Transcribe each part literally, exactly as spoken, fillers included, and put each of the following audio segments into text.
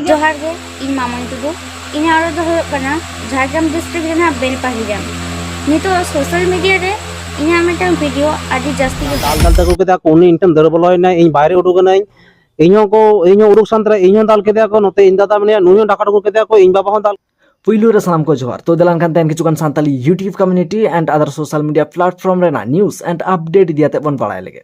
ᱡᱚᱦᱟᱨ ᱜᱮ, ᱤᱧ ᱢᱟᱢᱚᱱ ᱴᱩᱰᱩ᱾ ᱤᱧᱟᱹᱜ ᱚᱲᱟᱜ ᱫᱚ ᱦᱩᱭᱩᱜ ᱠᱟᱱᱟ ᱡᱷᱟᱲᱜᱨᱟᱢ ᱰᱤᱥᱴᱨᱤᱠᱴ ᱨᱮᱱᱟᱜ ᱵᱮᱞᱯᱟᱦᱤ ᱨᱮ᱾ ᱱᱤᱛᱚᱜ ᱥᱳᱥᱟᱞ ᱢᱤᱰᱤᱭᱟ ᱨᱮ ᱤᱧᱟᱹᱜ ᱢᱤᱫᱴᱟᱝ ᱵᱷᱤᱰᱤᱭᱳ ᱟᱹᱰᱤ ᱡᱟᱹᱥᱛᱤ ᱜᱮ ᱫᱟᱞ ᱫᱟᱞ ᱛᱮᱠᱚ ᱠᱮᱫᱟ ᱠᱚ, ᱩᱱᱤ ᱤᱧ ᱴᱷᱮᱱ ᱫᱟᱹᱲ ᱵᱚᱞᱚᱭᱮᱱᱟᱭ, ᱤᱧ ᱵᱟᱭᱨᱮ ᱩᱰᱩᱠ ᱮᱱᱟᱹᱧ᱾ ᱤᱧ ᱦᱚᱸ ᱠᱚ, ᱤᱧ ᱦᱚᱸ ᱩᱰᱩᱠ ᱥᱟᱱᱛᱟᱲ, ᱤᱧ ᱦᱚᱸ ᱫᱟᱞ ᱠᱮᱫᱮᱭᱟ ᱠᱚ, ᱱᱚᱛᱮ ᱤᱧ ᱫᱟᱫᱟ ᱢᱮᱱᱟᱭᱟ, ᱱᱩᱭ ᱦᱚᱸ ᱰᱟᱠᱟ ᱩᱰᱩᱠ ᱠᱮᱫᱮᱭᱟ ᱠᱚ, ᱤᱧ ᱵᱟᱵᱟ ᱦᱚᱸ ᱫᱟᱞ᱾ ᱯᱩᱭᱞᱩ ᱨᱮ ᱥᱟᱱᱟᱢ ᱠᱚ ᱡᱚᱦᱟᱨ᱾ ᱛᱚ ᱫᱮᱞᱟ ᱮᱱᱠᱷᱟᱱ ᱛᱮᱦᱮᱧ ᱠᱤᱪᱷᱩᱜᱟᱱ Santali YouTube community and other social media platform ᱨᱮᱱᱟᱜ news and update ᱤᱫᱤ ᱠᱟᱛᱮ ᱵᱚᱱ ᱵᱟᱲᱟᱭ ᱞᱮᱜᱮ᱾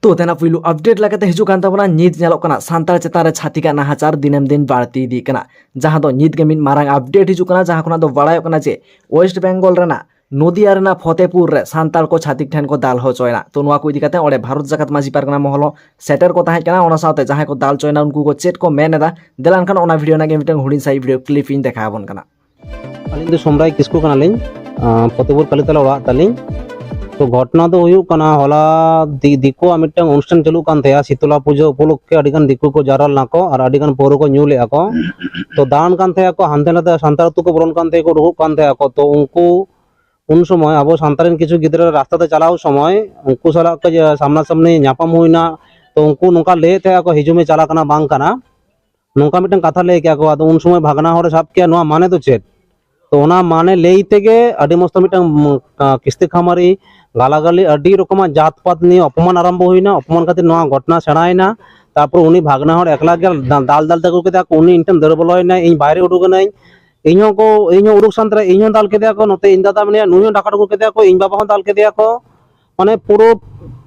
ᱛᱚ ᱛᱮᱱᱟᱜ ᱯᱩᱭᱞᱩ update ᱞᱮᱠᱟᱛᱮ ᱦᱤᱡᱩᱜ ᱠᱟᱱ ᱛᱟᱵᱚᱱᱟ, ᱧᱤᱫ ᱧᱮᱞᱚᱜ ᱠᱟᱱᱟ ᱥᱟᱱᱛᱟᱲ ᱪᱮᱛᱟᱱ ᱨᱮ ᱪᱷᱟᱹᱛᱤᱠᱟᱜ ᱱᱟᱦᱟᱪᱟᱨ ᱫᱤᱱᱟᱹᱢ ᱫᱤᱱ ᱵᱟᱹᱲᱛᱤ ᱤᱫᱤᱜ ᱠᱟᱱᱟ, ᱡᱟᱦᱟᱸ ᱫᱚ ᱧᱤᱫ ᱜᱮ ᱢᱤᱫ ᱢᱟᱨᱟᱝ update ᱦᱤᱡᱩᱜ ᱠᱟᱱᱟ, ᱡᱟᱦᱟᱸ ᱠᱷᱚᱱᱟᱜ ᱫᱚ ᱵᱟᱲᱟᱭᱚᱜ ᱠᱟᱱᱟ ᱡᱮ ᱳᱭᱮᱥᱴ ᱵᱮᱝᱜᱚᱞ ᱨᱮᱱᱟᱜ ᱱᱚᱫᱤᱭᱟ ᱨᱮᱱᱟᱜ ᱯᱷᱚᱛᱮᱯᱩᱨ ᱨᱮ ᱥᱟᱱᱛᱟᱲ ᱠᱚ ᱪᱷᱟᱹᱛᱤᱠ ᱴᱷᱮᱱ ᱠᱚ ᱫᱟᱞ ᱦᱚᱪᱚᱭᱮᱱᱟ᱾ ᱛᱚ ᱱᱚᱣᱟ ᱠᱚ ᱤᱫᱤ ᱠᱟᱛᱮ ᱚᱸᱰᱮ ᱵᱷᱟᱨᱚᱛ ᱡᱟᱠᱟᱛ ᱢᱟᱹᱡᱷᱤ ᱯᱟᱨᱜᱟᱱᱟ ᱢᱚᱦᱚᱞ ᱦᱚᱸ ᱥᱮᱴᱮᱨ ᱠᱚ ᱛᱟᱦᱮᱸ ᱠᱟᱱᱟ, ᱚᱱᱟ ᱥᱟᱶᱛᱮ ᱡᱟᱦᱟᱸᱭ ᱠᱚ ᱫᱟᱞ ᱦᱚᱪᱚᱭᱮᱱᱟ ᱩᱱᱠᱩ ᱠᱚ ᱪᱮᱫ ᱠᱚ ᱢᱮᱱ ᱮᱫᱟ, ᱫᱮᱞᱟ ᱮᱱᱠᱷᱟᱱ ᱚᱱᱟ ᱵᱷᱤᱰᱤᱭᱳ ᱨᱮᱱᱟᱜ ᱜᱮ ᱢᱤᱫᱴᱟᱝ ᱦᱩᱰᱤᱧ ᱥᱟᱺᱦᱤᱡ ᱵᱷᱤᱰᱤᱭᱳ ᱠᱞᱤᱯ ᱤᱧ ᱫᱮᱠᱷᱟᱣ ᱟᱵᱚᱱ ᱠᱟᱱᱟ᱾ ᱟᱹᱞᱤᱧ ᱫᱚ ᱥᱚᱢᱨᱟᱭ ᱠᱤᱥᱠᱩ ᱠᱟᱱᱟᱞᱤᱧ, ᱟᱸ, ᱯᱷᱚᱛᱮᱯᱩᱨ ᱠᱟᱞᱤᱛᱟᱞᱟ ᱚᱲᱟᱜ ᱛᱟᱹᱞᱤᱧ᱾ ᱛᱚ ᱜᱷᱚᱴᱚᱱᱟ ᱫᱚ ᱦᱩᱭᱩᱜ ᱠᱟᱱᱟ, ᱦᱚᱞᱟ ᱫᱤ-, ᱫᱤᱠᱩᱣᱟᱜ ᱢᱤᱫᱴᱟᱝ ᱚᱱᱩᱥᱴᱷᱟᱱ ᱪᱟᱹᱞᱩᱜ ᱠᱟᱱ ᱛᱟᱦᱮᱸᱜᱼᱟ, ᱥᱤᱛᱚᱞᱟ ᱯᱩᱡᱟᱹ ᱩᱯᱚᱞᱚᱠᱠᱷᱮ ᱟᱹᱰᱤᱜᱟᱱ ᱫᱤᱠᱩ ᱠᱚ ᱡᱟᱣᱨᱟ ᱞᱮᱱᱟ ᱠᱚ ᱟᱨ ᱟᱹᱰᱤᱜᱟᱱ ᱯᱟᱹᱣᱨᱟᱹ ᱠᱚ ᱧᱩ ᱞᱮᱜᱼᱟ ᱠᱚ᱾ ᱛᱚ ᱫᱟᱬᱟᱱ ᱠᱟᱱ ᱛᱟᱦᱮᱸᱜᱼᱟ ᱠᱚ, ᱦᱟᱱᱛᱮ ᱱᱟᱛᱮ ᱥᱟᱱᱛᱟᱲ ᱟᱹᱛᱩ ᱠᱚ ᱵᱚᱞᱚᱱ ᱠᱟᱱ ᱛᱟᱦᱮᱸᱜᱼᱟ ᱠᱚ, ᱩᱰᱩᱠᱚᱜ ᱠᱟᱱ ᱛᱟᱦᱮᱸᱜᱼᱟ ᱠᱚ᱾ ᱛᱚ ᱩᱱᱠᱩ ᱩᱱ ᱥᱚᱢᱚᱭ ᱟᱵᱚ ᱥᱟᱱᱛᱟᱲ ᱨᱮᱱ ᱠᱤᱪᱷᱩ ᱜᱤᱫᱽᱨᱟᱹ ᱨᱟᱥᱛᱟ ᱛᱮ ᱪᱟᱞᱟᱣ ᱥᱚᱢᱚᱭ ᱩᱱᱠᱩ ᱥᱟᱞᱟᱜ ᱠᱟᱹᱡ ᱥᱟᱢᱱᱟ ᱥᱟᱢᱱᱤ ᱧᱟᱯᱟᱢ ᱦᱩᱭᱱᱟ᱾ ᱛᱚ ᱩᱱᱠᱩ ᱱᱚᱝᱠᱟ ᱞᱟᱹᱭᱮᱫ ᱛᱟᱦᱮᱸᱜᱼᱟ ᱠᱚ, "ᱦᱤᱡᱩᱜ ᱢᱮ, ᱪᱟᱞᱟᱜ ᱠᱟᱱᱟ, ᱵᱟᱝ ᱠᱟᱱᱟ", ᱱᱚᱝᱠᱟ ᱢᱤᱫᱴᱟᱝ ᱠᱟᱛᱷᱟ ᱞᱟᱹᱭ ᱠᱮᱜᱼᱟ ᱠᱚ᱾ ᱟᱫᱚ ᱩᱱ ᱥᱚᱢᱚᱭ ᱵᱷᱟᱜᱽᱱᱟ ᱦᱚᱲᱮ ᱥᱟᱵ ᱠᱮᱜᱼᱟ, "ᱱᱚᱣᱟ ᱢᱟᱱᱮ ᱫᱚ ᱪᱮᱫ?" ᱛᱚ ᱚᱱᱟ ᱢᱟᱱᱮ ᱞᱟᱹᱭ ᱛᱮᱜᱮ ᱟᱹᱰᱤ ᱢᱚᱥᱛᱚ ᱢᱤᱫᱴᱟᱝ, ᱩᱢ, ᱟ, ᱠᱤᱥᱛᱤ ᱠᱷᱟᱢᱟᱨᱤ, ᱜᱟᱞᱟᱜᱟᱞᱤ, ᱟᱹᱰᱤ ᱨᱚᱠᱚᱢᱟᱜ ᱡᱟᱛ ᱯᱟᱛ ᱱᱤᱭᱮ ᱚᱯᱚᱢᱟᱱ ᱟᱨᱟᱢᱵᱚ ᱦᱩᱭᱱᱟ᱾ ᱚᱯᱚᱢᱟᱱ ᱠᱷᱟᱹᱛᱤᱨ ᱱᱚᱣᱟ ᱜᱷᱚᱴᱚᱱᱟ ᱥᱮᱬᱟᱭᱮᱱᱟ᱾ ᱛᱟᱨᱯᱚᱨ ᱩᱱᱤ ᱵᱷᱟᱜᱽᱱᱟ ᱦᱚᱲ ᱮᱠᱞᱟ ᱜᱮ ᱫᱟ-, ᱫᱟᱞ ᱫᱟᱞ ᱛᱮ ᱟᱹᱜᱩ ᱠᱮᱫᱟ ᱠᱚ, ᱩᱱᱤ ᱤᱧ ᱴᱷᱮᱱ ᱫᱟᱹᱲ ᱵᱚᱞᱚᱭᱮᱱᱟᱭ, ᱤᱧ ᱵᱟᱭᱨᱮ ᱩᱰᱩᱠ ᱮᱱᱟᱹᱧ᱾ ᱤᱧ ᱦᱚᱸ ᱠᱚ, ᱤᱧ ᱦᱚᱸ ᱩᱰᱩᱠ ᱥᱟᱱᱛᱟᱲ, ᱤᱧ ᱦᱚᱸ ᱫᱟᱞ ᱠᱮᱫᱮᱭᱟ ᱠᱚ, ᱱᱚᱛᱮ ᱤᱧ ᱫᱟᱫᱟ ᱢᱮᱱᱟᱭᱟ, ᱱᱩᱭ ᱦᱚᱸ ᱰᱟᱠᱟ ᱩᱰᱩᱠ ᱠᱮᱫᱮᱭᱟ ᱠᱚ, ᱤᱧ ᱵᱟᱵᱟ ᱦᱚᱸ ᱫᱟᱞ ᱠᱮᱫᱮᱭᱟ ᱠᱚ᱾ ᱢᱟᱱᱮ ᱯᱩᱨᱟᱹ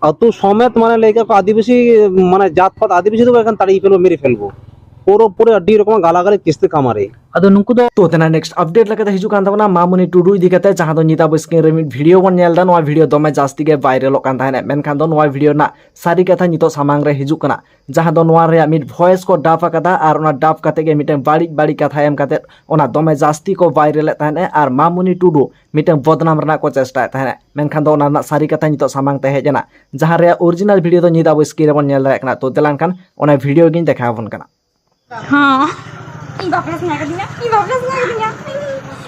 ᱟᱹᱛᱩ ᱥᱚᱢᱮᱛ, ᱢᱟᱱᱮ ᱞᱟᱹᱭ ᱠᱮᱫ ᱠᱚ ᱟᱹᱫᱤᱵᱟᱹᱥᱤ, ᱢᱟᱱᱮ ᱡᱟᱛ ᱯᱟᱛ ᱟᱹᱫᱤᱵᱟᱹᱥᱤ ᱫᱚ ᱮᱠᱷᱟᱱ ᱛᱟᱲᱤ ᱯᱷᱮᱞᱵᱚ, ᱢᱮᱨᱮ ᱯᱷᱮᱞᱵᱚ᱾ ᱯᱩᱨᱟᱹ ᱯᱩᱨᱟᱹ ᱟᱹᱰᱤ ᱨᱚᱠᱚᱢ ᱜᱟᱞᱟᱜᱟᱞᱤ ᱠᱤᱥᱛᱤ ᱠᱷᱟᱢᱟᱨᱤ᱾ ᱟᱫᱚ ᱱᱩᱠᱩ ᱫᱚ ᱛᱚ ᱛᱮᱱᱟᱜ next update ᱞᱮᱠᱟᱛᱮ ᱦᱤᱡᱩᱜ ᱠᱟᱱ ᱛᱟᱵᱚᱱᱟ ᱢᱟᱢᱩᱱᱤ ᱴᱩᱰᱩ ᱤᱫᱤ ᱠᱟᱛᱮ, ᱡᱟᱦᱟᱸ ᱫᱚ ᱱᱤᱛ ᱟᱵᱚ screen ᱨᱮ ᱢᱤᱫ ᱵᱷᱤᱰᱤᱭᱳ ᱵᱚᱱ ᱧᱮᱞ ᱮᱫᱟ᱾ ᱱᱚᱣᱟ ᱵᱷᱤᱰᱤᱭᱳ ᱫᱚᱢᱮ ᱡᱟᱹᱥᱛᱤ ᱜᱮ ᱵᱷᱟᱭᱨᱟᱞᱚᱜ ᱠᱟᱱ ᱛᱟᱦᱮᱸᱫ, ᱢᱮᱱᱠᱷᱟᱱ ᱫᱚ ᱱᱚᱣᱟ ᱵᱷᱤᱰᱤᱭᱳ ᱨᱮᱱᱟᱜ ᱥᱟᱹᱨᱤ ᱠᱟᱛᱷᱟ ᱱᱤᱛᱚᱜ ᱥᱟᱢᱟᱝ ᱨᱮ ᱦᱤᱡᱩᱜ ᱠᱟᱱᱟ, ᱡᱟᱦᱟᱸ ᱫᱚ ᱱᱚᱣᱟ ᱨᱮᱭᱟᱜ ᱢᱤᱫ voice ᱠᱚ dub ᱟᱠᱟᱫᱟ ᱟᱨ ᱚᱱᱟ dub ᱠᱟᱛᱮ ᱜᱮ ᱢᱤᱫᱴᱮᱱ ᱵᱟᱹᱲᱤᱡ ᱵᱟᱹᱲᱤᱡ ᱠᱟᱛᱷᱟ ᱮᱢ ᱠᱟᱛᱮ ᱚᱱᱟ ᱫᱚᱢᱮ ᱡᱟᱹᱥᱛᱤ ᱠᱚ ᱵᱷᱟᱭᱨᱟᱞᱮᱫ ᱛᱟᱦᱮᱸᱫ ᱟᱨ ᱢᱟᱢᱩᱱᱤ ᱴᱩᱰᱩ ᱢᱤᱫᱴᱟᱝ ᱵᱚᱫᱱᱟᱢ ᱨᱮᱱᱟᱜ ᱠᱚ ᱪᱮᱥᱴᱟᱭᱮᱫ ᱛᱟᱦᱮᱸᱫ᱾ ᱢᱮᱱᱠᱷᱟᱱ ᱫᱚ ᱚᱱᱟ ᱨᱮᱱᱟᱜ ᱥᱟᱹᱨᱤ ᱠᱟᱛᱷᱟ ᱱᱤᱛᱚᱜ ᱥᱟᱢᱟᱝ ᱛᱮ ᱦᱮᱡ ᱮᱱᱟ, ᱡᱟᱦᱟᱸ ᱨᱮᱭᱟᱜ original ᱵᱷᱤᱰᱤᱭᱳ ᱫᱚ ᱱᱤᱛ ᱟᱵᱚ screen ᱨᱮᱵᱚᱱ ᱧᱮᱞ ᱫᱟᱲᱮᱭᱟᱜ ᱠᱟᱱᱟ᱾ ᱛᱚ ᱫᱮᱞᱟ ᱮᱱᱠᱷᱟᱱ ᱚᱱᱟ ᱵᱷᱤᱰᱤᱭᱳ ᱜᱤᱧ ᱫᱮᱠᱷᱟᱣ ᱟᱵᱚᱱ ᱠᱟᱱᱟ᱾ ᱦᱚᱸ, ᱤᱧ ᱵᱟᱯᱞᱟ ᱥᱟᱱᱟ ᱠᱟᱫᱤᱧᱟ, ᱤᱧ ᱵᱟᱯᱞᱟ ᱥᱟᱱᱟ ᱠᱟᱫᱤᱧᱟ᱾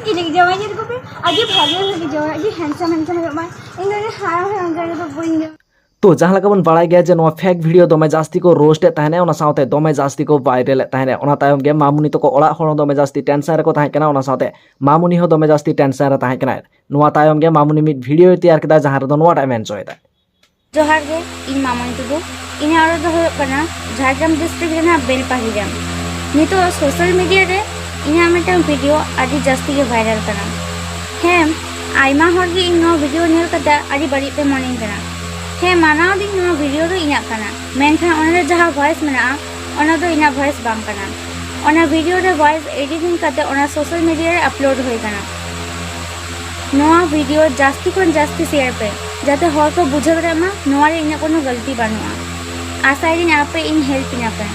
ᱤᱧ ᱞᱟᱹᱜᱤᱫ ᱡᱟᱶᱟᱭ ᱧᱮᱞ ᱠᱚᱯᱮ, ᱟᱹᱰᱤ ᱵᱷᱟᱜᱮ ᱞᱟᱹᱜᱤᱫ ᱡᱟᱶᱟᱭ, ᱟᱹᱰᱤ handsome handsome ᱦᱩᱭᱩᱜ ᱢᱟᱭ᱾ ᱤᱧ ᱫᱚ ᱩᱱᱤ ᱦᱟᱨᱟ ᱦᱚᱲ ᱚᱱᱠᱟ ᱨᱮᱫᱚ ᱵᱟᱹᱧ ᱡᱟᱶᱟᱭ᱾ ᱛᱚ ᱡᱟᱦᱟᱸ ᱞᱮᱠᱟ ᱵᱚᱱ ᱵᱟᱲᱟᱭ ᱜᱮᱭᱟ ᱡᱮ ᱱᱚᱣᱟ fake video ᱫᱚᱢᱮ ᱡᱟᱹᱥᱛᱤ ᱠᱚ roast ᱮᱫ ᱛᱟᱦᱮᱱᱟ, ᱚᱱᱟ ᱥᱟᱶᱛᱮ ᱫᱚᱢᱮ ᱡᱟᱹᱥᱛᱤ ᱠᱚ viral ᱮᱫ ᱛᱟᱦᱮᱱᱟ᱾ ᱚᱱᱟ ᱛᱟᱭᱚᱢ ᱜᱮ ᱢᱟᱢᱩᱱᱤ ᱛᱟᱠᱚ ᱚᱲᱟᱜ ᱦᱚᱲ ᱦᱚᱸ ᱫᱚᱢᱮ ᱡᱟᱹᱥᱛᱤ tension ᱨᱮᱠᱚ ᱛᱟᱦᱮᱸ ᱠᱟᱱᱟ, ᱚᱱᱟ ᱥᱟᱶᱛᱮ ᱢᱟᱢᱩᱱᱤ ᱦᱚᱸ ᱫᱚᱢᱮ ᱡᱟᱹᱥᱛᱤ tension ᱨᱮ ᱛᱟᱦᱮᱸ ᱠᱟᱱᱟᱭ᱾ ᱱᱚᱣᱟ ᱛᱟᱭᱚᱢ ᱜᱮ ᱢᱟᱢᱩᱱᱤ ᱢᱤᱫ video ᱭ ᱛᱮᱭᱟᱨ ᱠᱮᱫᱟ, ᱡᱟᱦᱟᱸ ᱨᱮᱫᱚ ᱱᱚᱣᱟᱴᱟᱜ ᱮ ᱢᱮᱱ ᱦᱚᱪᱚᱭᱮᱫᱟ᱾ ᱡᱚᱦᱟᱨ ᱜᱮ, ᱤᱧ ᱢᱟᱢᱚᱱᱤ ᱴᱩᱰᱩ᱾ ᱤᱧᱟᱹᱜ ᱚᱲᱟᱜ ᱫᱚ ᱦᱩᱭᱩᱜ ᱠᱟᱱᱟ ᱡᱷᱟᱲᱜᱨᱟᱢ district ᱨᱮᱱᱟᱜ ᱵᱮᱞᱯᱟᱦᱤ ᱨᱮ᱾ ᱱᱤᱛᱚᱜ social media ᱨᱮ ᱤᱧᱟᱹᱜ ᱢᱤᱫᱴᱟᱝ video ᱟᱹᱰᱤ ᱡᱟᱹᱥᱛᱤ ᱜᱮ viral ᱠᱟᱱᱟ᱾ ᱦᱮᱸ, ᱟᱭᱢᱟ ᱦᱚᱲ ᱜᱮ ᱤᱧ ᱱᱚᱣᱟ video ᱧᱮᱞ ᱠᱟᱛᱮ ᱟᱹᱰᱤ ᱵᱟᱹᱲᱤᱡ ᱯᱮ ᱢᱚᱱᱮᱧ ᱠᱟᱱᱟ᱾ ᱦᱮᱸ, ᱢᱟᱱᱟᱣ ᱫᱤᱧ ᱱᱚᱣᱟ video ᱫᱚ ᱤᱧᱟᱹᱜ ᱠᱟᱱᱟ, ᱢᱮᱱᱠᱷᱟᱱ ᱚᱱᱟ ᱨᱮ ᱡᱟᱦᱟᱸ voice ᱢᱮᱱᱟᱜᱼᱟ, ᱚᱱᱟ ᱫᱚ ᱤᱧᱟᱹᱜ voice ᱵᱟᱝ ᱠᱟᱱᱟ᱾ ᱚᱱᱟ video ᱨᱮ voice editing ᱠᱟᱛᱮ ᱚᱱᱟ social media ᱨᱮ upload ᱦᱩᱭ ᱠᱟᱱᱟ᱾ ᱱᱚᱣᱟ video ᱡᱟᱹᱥᱛᱤ ᱠᱷᱚᱱ ᱡᱟᱹᱥᱛᱤ share ᱯᱮ, ᱡᱟᱛᱮ ᱦᱚᱲ ᱠᱚ ᱵᱩᱡᱷᱟᱹᱣ ᱫᱟᱲᱮᱭᱟᱜ ᱢᱟ ᱱᱚᱣᱟ ᱨᱮ ᱤᱧᱟᱹᱜ ᱠᱳᱱᱳ ᱜᱟᱹᱞᱛᱤ ᱵᱟᱹᱱᱩᱜᱼᱟ᱾ ᱟᱥᱟᱭᱮᱫᱟᱹᱧ ᱟᱯᱮ ᱤᱧ help ᱤᱧᱟ ᱯᱮ᱾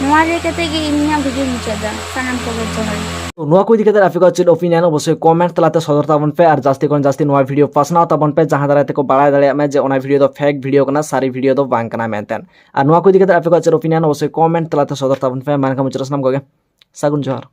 ᱱᱚᱣᱟ ᱞᱟᱹᱭ ᱠᱟᱛᱮ ᱜᱮ ᱤᱧ ᱤᱧᱟᱹᱜ video ᱢᱩᱪᱟᱹᱫ ᱫᱟ᱾ ᱥᱟᱱᱟᱢ ᱠᱚᱜᱮ ᱡᱚᱦᱟᱨ᱾ ᱛᱚ ᱱᱚᱣᱟ ᱠᱚ ᱤᱫᱤ ᱠᱟᱛᱮ ᱟᱯᱮ ᱠᱚᱣᱟᱜ ᱪᱮᱫ opinion, ᱚᱵᱚᱥᱥᱳᱭ comment ᱛᱟᱞᱟᱛᱮ ᱥᱚᱫᱚᱨ ᱛᱟᱵᱚᱱ ᱯᱮ, ᱟᱨ ᱡᱟᱹᱥᱛᱤ ᱠᱷᱚᱱ ᱡᱟᱹᱥᱛᱤ ᱱᱚᱣᱟ video ᱯᱟᱥᱱᱟᱣ ᱛᱟᱵᱚᱱ ᱯᱮ, ᱡᱟᱦᱟᱸ ᱫᱟᱨᱟᱭ ᱛᱮᱠᱚ ᱵᱟᱲᱟᱭ ᱫᱟᱲᱮᱭᱟᱜ ᱢᱟ ᱡᱮ ᱚᱱᱟ video ᱫᱚ fake video ᱠᱟᱱᱟ, ᱥᱟᱹᱨᱤ video ᱫᱚ ᱵᱟᱝ ᱠᱟᱱᱟ ᱢᱮᱱᱛᱮ᱾ ᱟᱨ ᱱᱚᱣᱟ ᱠᱚ ᱤᱫᱤ ᱠᱟᱛᱮ ᱟᱯᱮ ᱠᱚᱣᱟᱜ ᱪᱮᱫ opinion, ᱚᱵᱚᱥᱥᱳᱭ comment ᱛᱟᱞᱟᱛᱮ ᱥᱚᱫᱚᱨ ᱛᱟᱵᱚᱱ ᱯᱮ᱾ ᱢᱟ ᱮᱱᱠᱷᱟᱱ ᱢᱩᱪᱟᱹᱫ ᱨᱮ ᱥᱟᱱᱟᱢ ᱠᱚᱜᱮ ᱥᱟᱹᱜᱩᱱ ᱡᱚᱦᱟᱨ᱾